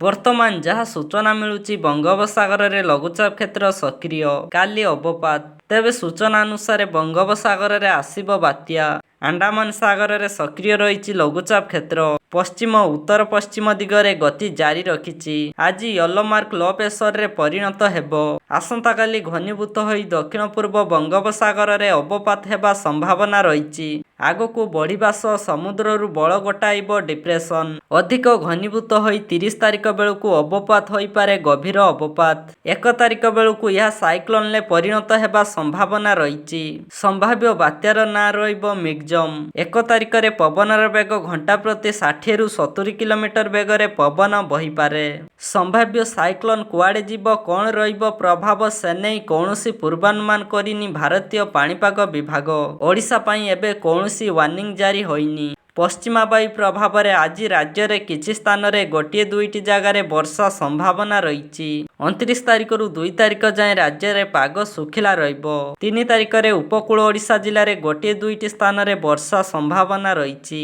ବର୍ତ୍ତମାନ ଯାହା ସୂଚନା ମିଳୁଛି, ବଙ୍ଗୋପସାଗରରେ ଲଘୁଚାପ କ୍ଷେତ୍ର ସକ୍ରିୟ, କାଲି ଅବପାତ। ତେବେ ସୂଚନା ଅନୁସାରେ ବଙ୍ଗୋପସାଗରରେ ଆସିବ ବାତ୍ୟା। ଆଣ୍ଡାମାନ ସାଗରରେ ସକ୍ରିୟ ରହିଛି ଲଘୁଚାପ କ୍ଷେତ୍ର। ପଶ୍ଚିମ ଉତ୍ତର ପଶ୍ଚିମ ଦିଗରେ ଗତି ଜାରି ରଖିଛି। ଆଜି ୟେଲୋ ମାର୍କ ଲୋ ପ୍ରେସରରେ ପରିଣତ ହେବ। ଆସନ୍ତାକାଲି ଘନୀଭୂତ ହୋଇ ଦକ୍ଷିଣ ପୂର୍ବ ବଙ୍ଗୋପସାଗରରେ ଅବପାତ ହେବା ସମ୍ଭାବନା ରହିଛି। ଆଗକୁ ବଢ଼ିବା ସହ ସମୁଦ୍ରରୁ ବଳ ଗୋଟାଇବ ଡିପ୍ରେସନ। ଅଧିକ ଘନୀଭୂତ ହୋଇ 30 ତାରିଖ ବେଳକୁ ଅବପାତ ହୋଇପାରେ ଗଭୀର ଅବପାତ। 1 ତାରିଖ ବେଳକୁ ଏହା ସାଇକ୍ଲୋନରେ ପରିଣତ ହେବା ସମ୍ଭାବନା ରହିଛି। ସମ୍ଭାବ୍ୟ ବାତ୍ୟାର ନାଁ ରହିବ ମିଗଜମ୍। 1 ତାରିଖରେ ପବନର ବେଗ ଘଣ୍ଟା ପ୍ରତି 60ରୁ 70 କିଲୋମିଟର ବେଗରେ ପବନ ବହିପାରେ। ସମ୍ଭାବ୍ୟ ସାଇକ୍ଲୋନ କୁଆଡ଼େ ଯିବ, କଣ ରହିବ ପ୍ରଭାବ ସେନେଇ କୌଣସି ପୂର୍ବାନୁମାନ କରିନି ଭାରତୀୟ ପାଣିପାଗ ବିଭାଗ। ଓଡ଼ିଶା ପାଇଁ ଏବେ କୌଣସି ୱାର୍ଣ୍ଣିଂ ଜାରି ହୋଇନି। ପଶ୍ଚିମା ବାୟୁ ପ୍ରଭାବରେ ଆଜି ରାଜ୍ୟରେ କିଛି ସ୍ଥାନରେ ଗୋଟିଏ ଦୁଇଟି ଜାଗାରେ ବର୍ଷା ସମ୍ଭାବନା ରହିଛି। 29 ତାରିଖରୁ 2 ତାରିଖ ଯାଏଁ ରାଜ୍ୟରେ ପାଗ ଶୁଖିଲା ରହିବ। 3 ତାରିଖରେ ଉପକୂଳ ଓଡ଼ିଶା ଜିଲ୍ଲାରେ ଗୋଟିଏ ଦୁଇଟି ସ୍ଥାନରେ ବର୍ଷା ସମ୍ଭାବନା ରହିଛି।